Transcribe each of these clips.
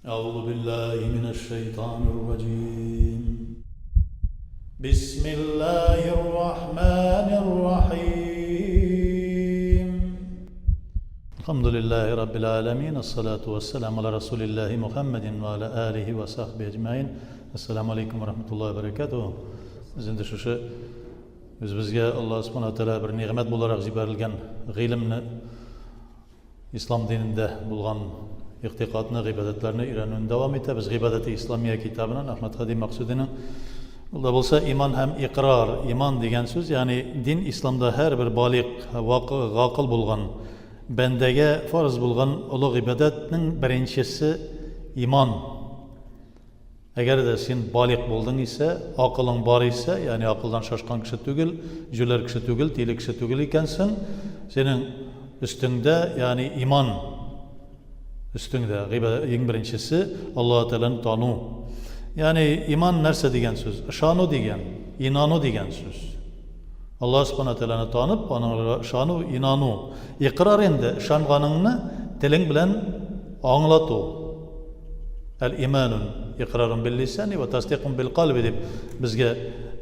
أعوذ بالله من الشيطان الرجيم بسم الله الرحمن الرحيم الحمد لله رب العالمين الصلاة والسلام على رسول الله محمد وعلى آله وصحبه أجمعين السلام عليكم ورحمة الله وبركاته Без инде шушы үзебезгә Аллаһ Субхану Тәгалә бер нигъмәт буларак җибәрелгән гыйлемне Ислам динендә булган игътикадны, гыйбадәтләрне өйрәнүне дәвам итәбез. Гыйбадәте Исламия китабыннан Әхмәд Һади Максудиның ул да булса иман һәм икрар, иман дигән сүз, ягъни дин исламда һәрбер балигъ, гакыл булган бәндәгә фарыз булган олы гыйбадәтнең беренчесе иман. Әгәр дә син балигъ булдың исә, акылың бар исә, ягъни акылдан шашкан кеше түгел, җүләр кеше түгел, тиле кеше түгел икәнсең, синең өстеңдә, ягъни иман өстеңдә, иң беренчесе Аллаһ Тәгаләне тану. Ягъни иман нәрсә дигән сүз? Ышану дигән, инану дигән сүз. Аллаһ Субхана Тәгаләне танып, аныңа ышану, инану. Икрар инде ышанганыңны телең белән аңлату. Әл-иманун икрарун бил лисани ва тасдикун бил кальби дип безгә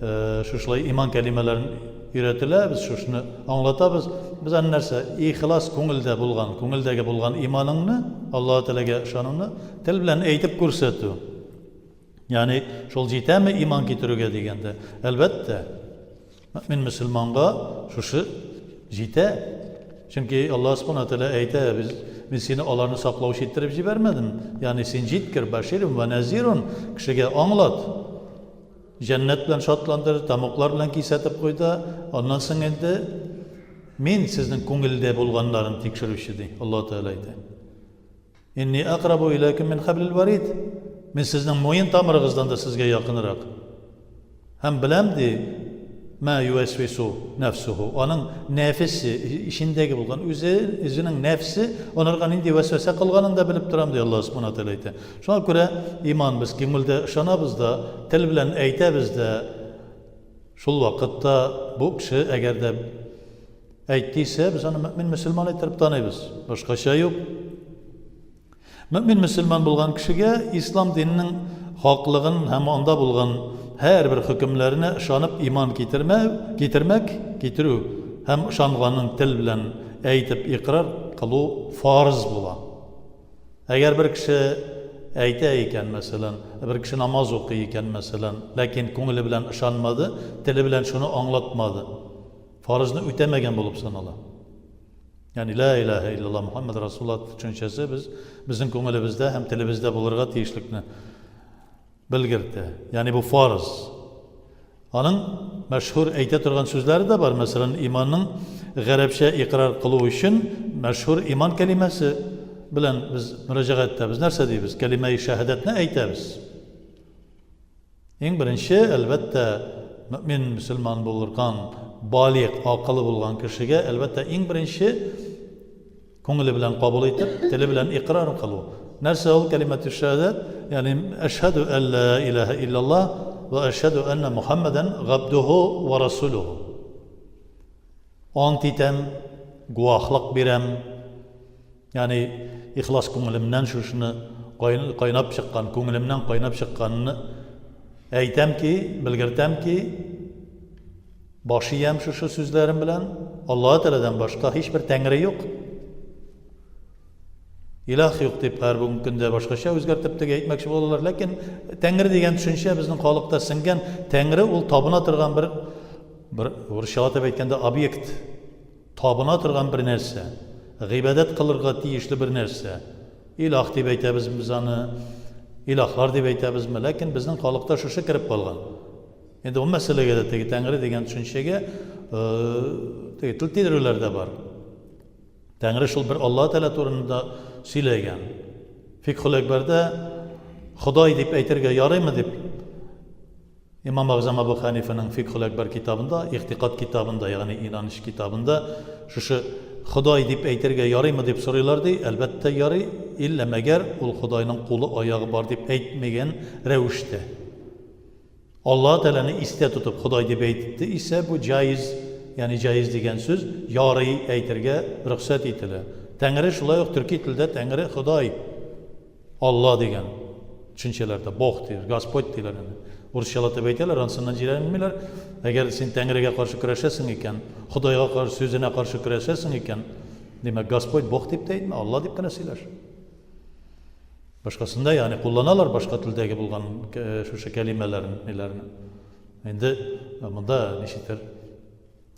э, шушылай иман кәлимәләрен өйрәтелә, без шушыны аңлатабыз. Без аны нәрсә? Ихлас күңелдә булган, күңелдәге булган иманыңны, Аллаһ Тәгаләгә ышануны тел белән әйтеп күрсәтү. Ягъни шул җитәме иман китерүгә дигәндә, әлбәттә, Мөэмин мөселманга шушы җитә. Чөнки Аллаһ Субхана Тәгалә әйтә, без мин сине аларны саклаучы иттереп җибәрмәдем. Ягъни син җиткер, баширун ва назирун, кешегә аңлат. Җәннәт белән шатландыр, тәмуглар белән кисәтеп куй да, аннан соң инде мин сезнең күңелдә булганнарын тикшерүче, ди Аллаһ Тәгалә әйтә. Инни акрабу иләйкүм мин хаблил варид. Мин сезнең муен тамырыгыздан да сезгә якынрак. Һәм беләм, ди, мә юәсвису нәфсуху. Аның нәфесе, эчендәге булган үзе, үзенең нәфсе анарга нинди вәсвәсә кылганын да белеп торам, ди Аллаһ Субхана Тәгалә әйтә. Шуңа күрә иман без күңелдә ышанабыз да, тел белән әйтәбез дә. Шул вакытта бу кеше әгәр дә Әйтте исә, без аны мөэмин мөселман иттереп таныйбыз. Башкача юк. Мөэмин мөселман булган кешегә ислам диненең хаклыгын һәм анда булган һәрбер хөкемнәренә ышанып иман китермә, китермәк, китерү һәм ышанганын тел белән әйтеп икърар кылу фарыз була. Әгәр бер кеше әйтә икән, мәсәлән, бер кеше намаз укый икән, мәсәлән, ләкин күңеле белән ышанмады, теле белән шуны аңлатмады. Фарызны үтәмәгән булып санала. Ягъни ла илаһа иллаллаһ Мухаммад Расулуллаһ төшенчәсе без безнең күңелебездә һәм телебездә булырга тиешлекне белгертә. Ягъни бу фарыз. Аның мәшһүр әйтә торган сүзләре дә бар. Мәсәлән, иманның гарәпчә икрар кылу өчен мәшһүр иман кәлимәсе белән без мөрәҗәгать итәбез. Нәрсә дибез? Кәлимәи шәһадәтне әйтәбез. Иң беренче, әлбәттә, мөэмин мөселман булырган, балигъ, акылы булган кешегә, әлбәттә, иң беренче күңеле белән кабул итеп, теле белән икрар кылу. Нәрсә ул кәлимәтү шәһадәт? Ягъни әшһәдү әллә илаһә илляллаһ ва әшһәдү әннә Мухаммадан габдуху ва расулуху. Ант итәм, гуаһлык бирәм. Ягъни ихлас күңелемнән шушыны кайнап чыккан, күңелемнән кайнап чыкканны әйтәм ки, белгертәм ки, баш иям шушы сүзләрем белән, Аллаһ Тәгаләдән башка һичбер тәңре юк. Илаһ юк дип һәр бүгенге көндә башкача үзгәртеп теге әйтмәкче булалар, ләкин тәңре дигән төшенчә безнең халыкта сеңгән. Тәңре ул табына торган бер бер урысчалатып әйткәндә объект. Табына торган бер нәрсә, гыйбадәт кылырга тиешле бер нәрсә. Илаһ дип әйтәбез без аны, илаһлар дип әйтәбезме, ләкин безнең халыкта шушы кереп калган. Инде бу мәсьәләгә дә теге Тәңре дигән төшенчәгә теге тел тидерүләр дә бар. Тәңре шул бер Аллаһ Тәгалә турында сөйләгән. Фикхул Әкбәрдә Ходай дип әйтергә ярыймы дип Имам Әгъзам Әбу Хәнифәнең Фикхул Әкбәр китабында, Игътикад китабында, ягъни инаныч китабында шушы Ходай дип әйтергә ярыймы дип сорыйлар ди, әлбәттә ярый, иллә мәгәр ул Ходайның кулы, аягы бар дип әйтмәгән рәвештә. Аллаһ Тәгаләне истә тотып Ходай дип әйтте исә бу җаиз, ягъни җаиз дигән сүз ярый әйтергә рөхсәт ителә. Тәңре шулай ук төрки телдә Тәңре Ходай. Алла дигән төшенчәләрдә, Бог диләр, Господь диләр инде. Урысчалатып әйтәләр, ансыннан җирәнмиләр. Әгәр син Тәңрегә каршы көрәшәсең икән, Ходайга каршы, сүзенә каршы көрәшәсең икән, димәк, Господь, Бог дип тә әйтмә, Алла дип кенә сөйләш. Башкасында, ягъни кулланалар башка телдәге булган шушы кәлимәләрне, ниләрне. Инде монда ничектер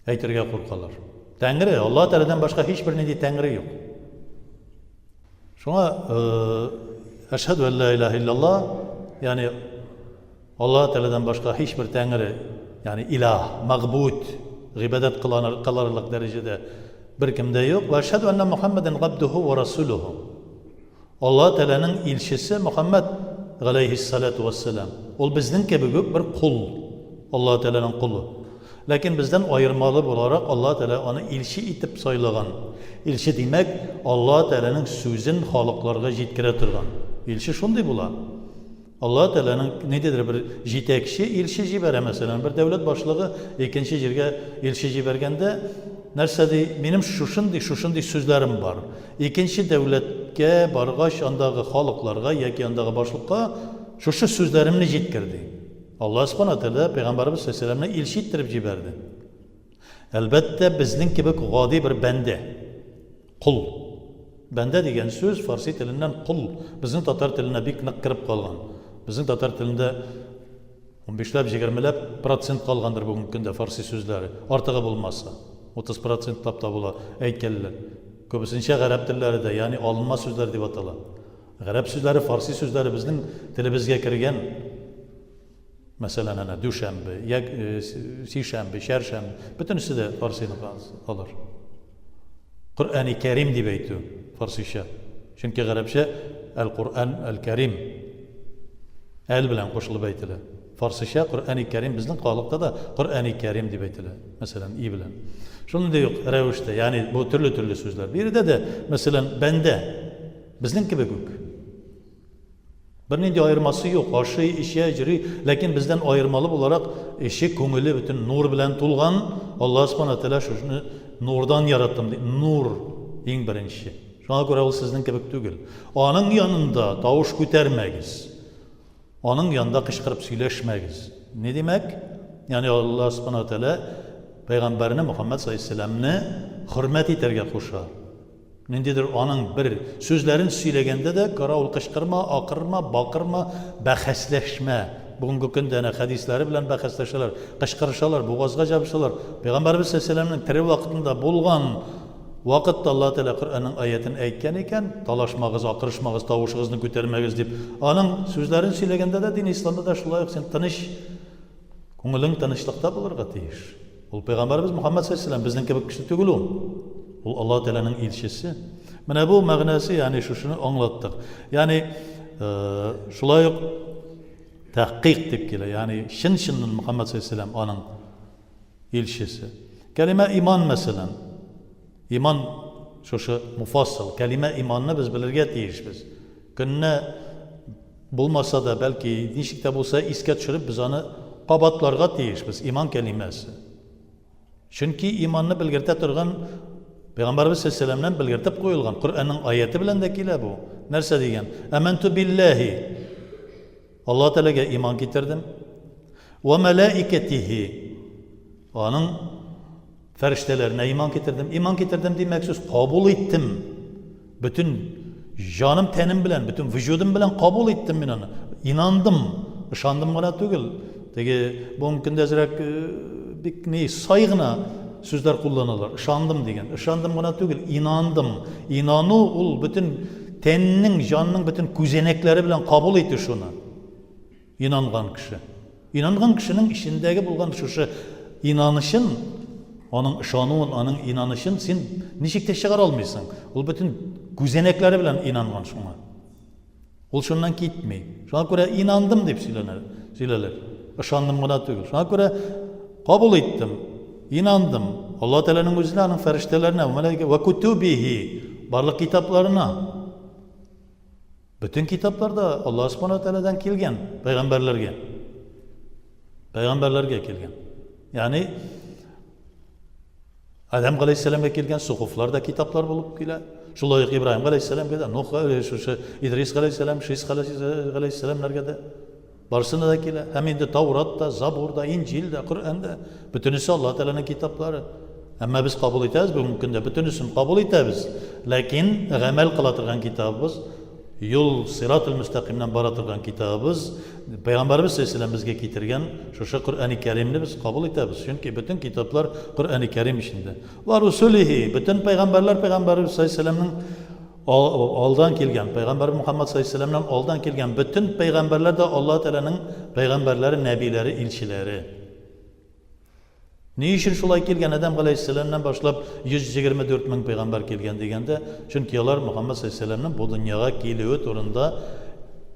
әйтергә куркалар. Тәңре, Алла Тәгаләдән башка һичбер нинди тәңре юк. Шуңа әшһәдү ән ла илаһа иллаллаһ, ягъни Алла Тәгаләдән башка һичбер тәңре, ягъни илаһ, мәгъбүд, гыйбадәт кыларлык дәрәҗәдә беркем дә юк. Вә әшһәдү әннә Мухаммәдән габдуху ва расулуху. Алла Тәгаләнең илчесе Мөхәммәд галәйһиссалату вәссәлам. Ул безнең кебек үк бер кул. Алла Тәгаләнең колы. Ләкин бездән аермалы буларак Алла Тәгалә аны илче итеп сайлаган. Илче димәк, Алла Тәгаләнең сүзен халыкларга җиткерә торган. Илче шундый була. Алла Тәгаләнең ниндидер бер җитәкче илче җибәрә, мәсәлән, бер дәүләт башлыгы икенче җиргә илче җибәргәндә, нәрсә ди, минем шушындый, шушындый сүзләрем бар. Икенче дәүләткә баргач, андагы халыкларга яки андагы башлыкка шушы сүзләремне җиткер, ди. Алла Субхана Тәгалә пәйгамбәребез саллаллаһу алейһи илче иттереп җибәрде. Әлбәттә, безнең кебек гади бер бәндә. Кол. Бәндә дигән сүз фарси теленнән кол. Безнең татар теленә бик нык кереп калган. Безнең татар телендә унбишләп, җегермеләп процент калгандыр бүгенге көндә фарси сүзләре. Артыгы булмаса. 30 процентлап та була, әйткәлләр. Күбесенчә гарәп телләре дә, ягъни алынма сүзләр дип атала. Гарәп сүзләре, фарси сүзләре безнең телебезгә кергән. Мәсәлән, әнә дүшәмбе, як, э, сишәмбе, чәршәмбе, бөтенесе дә фарсиныкы алар. Коръәни Кәрим дип әйтү фарсича. Чөнки гарәпчә Әл-Коръән Әл-Кәрим әл белән кушылып әйтелә. Фарсича Коръәни Кәрим безнең халыкта да Коръәни Кәрим дип әйтелә. Мәсәлән, и белән. Шундый ук рәвештә, ягъни бу төрле-төрле сүзләр. Биредә дә, мәсәлән, бәндә безнең кебек үк. Бернинди аермасы юк, ашый, эчә, йөри, ләкин бездән аермалы буларак, эче, күңеле бөтен нур белән тулган. Аллаһ Субхана Тәгалә шушыны нурдан яраттым ди. Нур иң беренче. Шуңа күрә ул сезнең кебек түгел. Аның янында тавыш күтәрмәгез. Аның янында кычкырып сөйләшмәгез. Ни димәк? Ягъни Аллаһ Субхана Тәгалә пәйгамбәрне Мухаммад саллаллаһу алейһи хөрмәт итәргә куша. Ниндидер аның бер сүзләрен сөйләгәндә дә, караул кычкырма, акырма, бакырма, бәхәсләшмә. Бүгенге көндә әнә хәдисләре белән бәхәсләшәләр, кычкырышалар, бугазга җабышалар. Пәйгамбәребез саллаллаһу тере вакытында булган вакытта Аллаһ Тәгалә Коръәннең аятен әйткән икән, талашмагыз, акырышмагыз, тавышыгызны күтәрмәгез дип. Аның сүзләрен сөйләгәндә дә дин исламда да шулай ук син тыныч, күңелең тынычлыкта булырга тиеш. Ул пәйгамбәребез Мухаммад саллаллаһу безнең кебек кеше түгел ул. Ул Аллаһ Тәгаләнең илчесе. Менә бу мәгънәсе, ягъни шушыны аңлаттык. Ягъни э, шулай ук тәхкыйк дип килә, ягъни чын-чыннан Мухаммад саллаллаһу аның илчесе. Кәлимә иман мәсәлән. Иман шушы муфассал, кәлимә иманны без белергә тиешбез. Көнне булмаса да, бәлки ничек тә булса искә төшереп без аны кабатларга тиешбез, иман кәлимәсе. Чөнки иманны белгертә торган Пәйгамбәрбез саллаллаһу белгертеп куелган Коръәннең аяте белән дә килә бу. Нәрсә дигән? Әмәнту биллаһи. Аллаһ Тәгаләгә иман китердем. Ва мәлаикәтихи. Аның фәрештәләренә иман китердем. Иман китердем димәк сүз кабул иттем. Бөтен җаным, тәнем белән, бөтен вөҗүдем белән кабул иттем мин аны. Инандым, ышандым гына түгел. Теге бүгенге көндә әзрәк э, бик ни сай гына сүзләр кулланалар. Ышандым дигән. Ышандым гына түгел, инандым. Инану ул бөтен тәннең, җанның бөтен күзәнәкләре белән кабул итү шуны. Инанган кеше. Инанган кешенең эчендәге булган шушы инанычын, аның ышануын, аның инанычын син ничек тә чыгара алмыйсың. Ул бөтен күзәнәкләре белән инанган шуңа. Ул шуннан китми. Шуңа күрә инандым дип сөйләнә, сөйләләр. Ышандым гына түгел. Шуңа күрә кабул иттем, инандым. Алла Тәгаләнең үзенә, аның фәрештәләренә, мәләикә ва кутубихи, барлык китапларына. Бөтен китаплар да Аллаһ Субхану Тәгаләдән килгән пәйгамбәрләргә. Пәйгамбәрләргә килгән. Ягъни Адәм галәйһиссәламгә килгән сухуфлар да китаплар булып килә. Шулай ук Ибраһим галәйһиссәламгә дә, Нух, шушы Идрис галәйһиссәлам, Шис галәйһиссәламнәргә дә. Барысына да килә. Һәм инде Таурат та, Забур да, Инҗил дә, Коръән дә. Бөтенесе Аллаһ Тәгаләнең китаплары. Әмма без кабул итәбез бүгенге көндә, бөтенесен кабул итәбез. Ләкин гамәл кыла торган китабыбыз, юл сиратул мөстәкыймнән бара торган китабыбыз, Пәйгамбәребез саллаллаһу безгә китергән шушы Коръәни Кәримне без кабул итәбез. Чөнки бөтен китаплар Коръәни Кәрим эчендә. Ва русулихи, бөтен пәйгамбәрләр Пәйгамбәребез саллаллаһу алдан килгән, Пәйгамбәр Мухаммад саллаллаһу алдан килгән бөтен пәйгамбәрләр дә Аллаһ Тәгаләнең пәйгамбәрләре, нәбиләре, илчеләре. Ни өчен шулай килгән? Адәм галәйһиссәламнән башлап 124 мең пәйгамбәр килгән дигәндә, чөнки алар Мухаммад саллаллаһу бу дөньяга килүе турында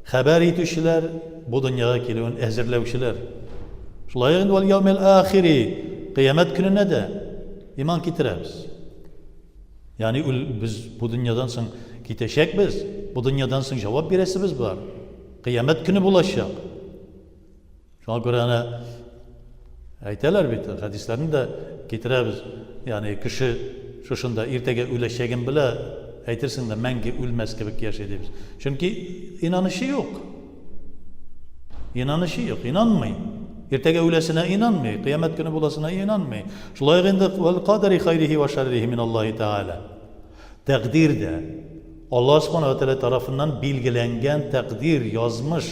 хәбәр итүчеләр, бу дөньяга килүен әзерләүчеләр. Шулай ук вәл яумил ахири, кыямәт көненә дә иман китерәбез. Ягъни үл, без бу дөньядан соң китәчәкбез, бу дөньядан соң җавап бирәсебез бар. Кыямәт көне булачак. Шуңа күрә әнә әйтәләр бит, хәдисләрне дә китерәбез. Ягъни кеше шушында иртәгә үләчәген белә, әйтерсең дә мәңге үлмәс кебек яши дибез. Чөнки инанычы юк. Инанычы юк, инанмый. Иртәгә үләсенә инанмый, кыямәт көне буласына инанмый. Шулай ук инде вәл кадәри хайрихи ва шәррихи мин Аллаһи Тәгалә. Тәкъдир дә Аллаһ Субханаһу ва Тәгалә тарафыннан билгеләнгән тәкъдир, язмыш.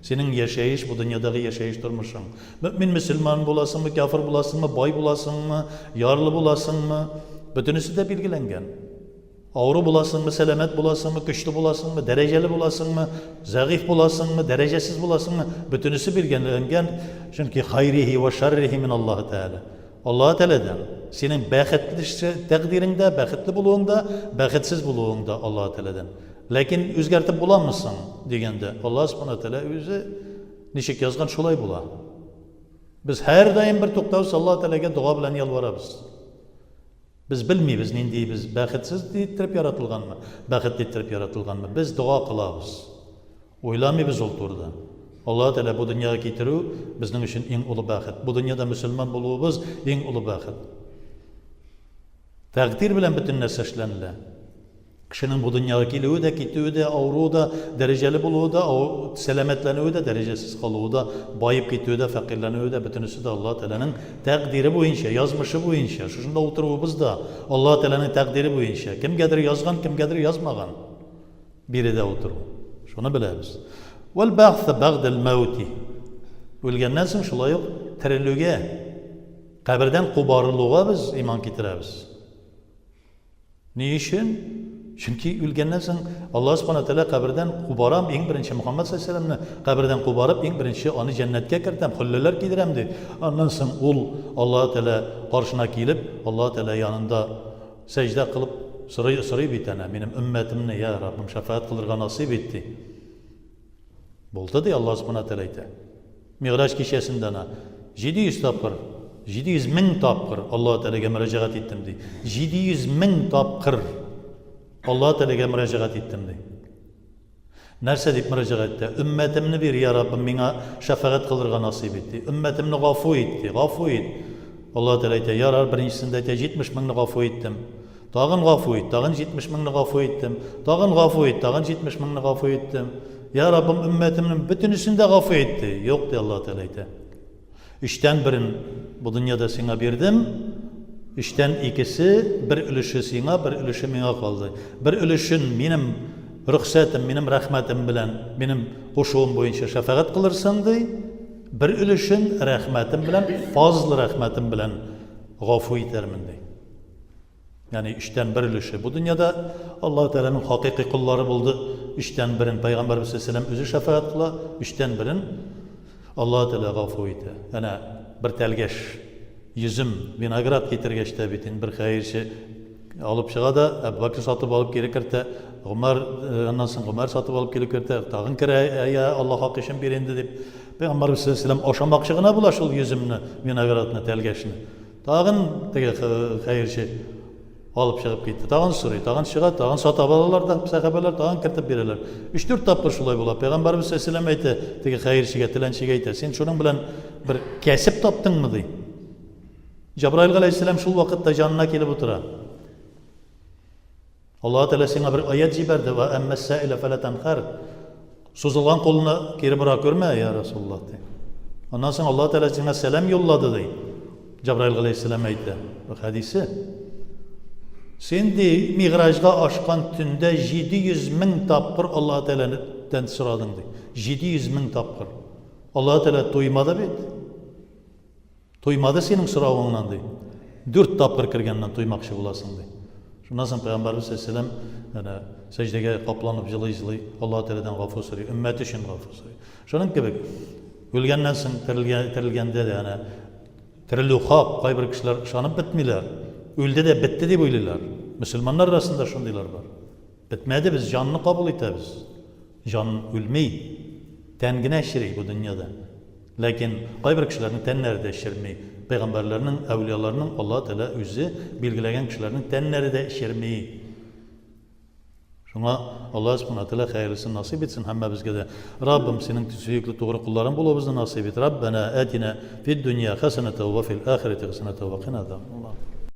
Синең яшәеш, бу дөньядагы яшәеш тормышың. Мөэмин мөселман буласыңмы, кяфер буласыңмы, бай буласыңмы, ярлы буласыңмы, бөтенесе дә билгеләнгән. Авыру буласыңмы, сәламәт буласыңмы, көчле буласыңмы, дәрәҗәле буласыңмы, зәгыйфь буласыңмы, дәрәҗәсез буласыңмы, бөтенесе билгеләнгән, чөнки хайрихи ва шаррихи мин Аллаһ Тәгалә. Аллаһ Тәгаләдән. Синең бәхетле тәкъдирең дә, бәхетле булуың да, бәхетсез булуың да Аллаһ Тәгаләдән. Ләкин үзгәртеп буламы соң дигәндә, Аллаһ Субхана Тәгалә үзе ничек язган, шулай була. Без һәрдаим бер туктаусыз Аллаһ Тәгаләгә дога белән ялварабыз. Без белмибез, нинди без бәхетсез иттереп яратылганмы, бәхетле иттереп яратылганмы. Без дога кылабыз. Уйламыйбыз ул турыда. Аллаһ Тәгалә бу дөньяга китерү безнең өчен иң олы бәхет. Бу дөньяда мөселман булуыбыз иң олы бәхет. Тәкъдир белән бөтен нәрсә эшләнелә. Кешенең бу дөньяга килүе дә, китүе дә, авыруы да, дәрәҗәле булуы да, сәламәтләнүе дә, дәрәҗәсез калуы да, баеп китүе дә, фәкыйрьләнүе дә, бөтенесе дә Аллаһ Тәгаләнең тәкъдире буенча, язмышы буенча. Шушында утыруыбыз да Аллаһ Тәгаләнең тәкъдире буенча. Кемгәдер язган, кемгәдер язмаган. Биредә утыру. Шуны беләбез. Вәл бәгъсе бәгъдел мәүти. Үлгәннән соң шулай ук терелүгә, кабердән кубарылуга без иман китерәбез. Ни өчен? Чөнки үлгәннән соң Аллаһ Субхана Тәгалә кабердән кубарам, иң беренче Мухаммад саллаллаһу алейһи вәсәлләмне кабердән кубарып, иң беренче аны җәннәткә кертәм, хөлләләр кидерәм ди. Аннан соң ул Аллаһ Тәгалә каршына килеп, Аллаһ Тәгалә янында сәҗдә кылып сорый, сорый бит әнә, минем өммәтемне, я Раббым, шәфәгать кылырга насыйп ит ди. Булды ди, Аллаһ Субхана Тәгалә әйтә. Мигъраҗ кичәсендә ана 700 тапкыр, 700 мең тапкыр Аллаһ Тәгаләгә мөрәҗәгать иттем ди. 700 мең тапкыр Аллаһ Тәгаләгә мөрәҗәгать иттем ди. Нәрсә дип мөрәҗәгать итә? Өммәтемне бир, я Раббым, миңа шәфәгать кылырга насыйп ит ди. Өммәтемне гафу ит ди, гафу ит. Аллаһ Тәгалә әйтә, ярар, беренчесендә әйтә, 70 меңне гафу иттем. Тагын гафу ит, тагын 70 меңне гафу иттем. Тагын гафу ит, тагын 70 меңне гафу иттем. Я Раббым, өммәтемнең бөтенесен дә гафу ит, ди. Юк, ди Аллаһ Тәгалә әйтә. Өчтән берен бу дөньяда сиңа бирдем, өчтән икесе, бер өлеше сиңа, бер өлеше миңа калды. Бер өлешен минем рөхсәтем, минем рәхмәтем белән, минем кушуым буенча шәфәгать кылырсың, ди. Бер өлешен рәхмәтем белән, фазл рәхмәтем белән гафу итәрмен, ди. Ягъни өчтән бер өлеше бу дөньяда Аллаһ Тәгаләнең хакыйкый коллары булды. Өчтән берен Пәйгамбәрбез саллаллаһу алейһи үзе шәфәгать кыла, өчтән берен Аллаһ Тәгалә гафу итә. Әнә бер тәлгәш йөзем, виноград китергәч тә бит инде бер хәерче алып чыга да, Әбу Бәкр сатып алып кире кертә, Гомәр, э, аннан соң Гомәр сатып алып килеп кертә, тагын керә, әйә, Аллаһ хакы өчен бир инде дип. Пәйгамбәрбез саллаллаһу алейһи вәсәлләм ашамакчы гына була шул йөземне, виноградны, тәлгәшне. Тагын теге хәерче алып чыгып китте. Тагын сорый, тагын чыга, тагын сатып алалар да, сәхабәләр тагын кертеп бирәләр. Өч-дүрт тапкыр шулай була. Пәйгамбәрбез саллаллаһу алейһи әйтә, теге хәерчегә, теләнчегә әйтә, син шуның белән бер кәсеп таптыңмы ди. Җабраил галәйһиссәлам шул вакытта җанына килеп утыра. Аллаһ Тәгалә сиңа бер аят җибәрде, ва әммәс-саилә фәлә танхар. Сузылган кулны кире бора күрмә, я Расулуллаһ, ди. Аннан соң Аллаһ Тәгалә сиңа сәлам юллады, ди. Җабраил галәйһиссәлам әйтә. Бу хәдисе. Син ди, Миграҗга ашкан төндә 700 мең тапкыр Аллаһ Тәгаләдән сорадың, ди. 700 мең тапкыр. Аллаһ Тәгалә туймады бит. Туймады синең соравыңнан, ди. Дүрт тапкыр кергәннән туймакчы буласың, ди. Шуннан соң Пәйгамбәрбез саллаллаһу алейһи әнә сәҗдәгә капланып җылый-җылый Аллаһ Тәгаләдән гафу сорый, өммәте өчен гафу сорый. Шуның кебек үлгәннән соң терелгәндә дә әнә терелү хак, кайбер кешеләр ышанып бетмиләр. Үлде дә бетте дип уйлыйлар. Мөселманнар арасында шундыйлар бар. Бетмәде, без җанны кабул итәбез. Җан үлми, тән генә чери бу дөньяда. Ләкин кайбер кешеләрнең тәннәре дә черми. Пәйгамбәрләрнең, әүлияларның Аллаһ Тәгалә үзе билгеләгән кешеләрнең тәннәре дә черми. Шуңа Аллаһ Субхана Тәгалә хәерлесен насыйп итсен һәммәбезгә дә. Раббым, синең сөекле тугры колларың булуыбызны насыйп ит. Раббана атина фид дөнья хәсәнәтә ва фил ахирәти хәсәнәтә ва кина азабаннар.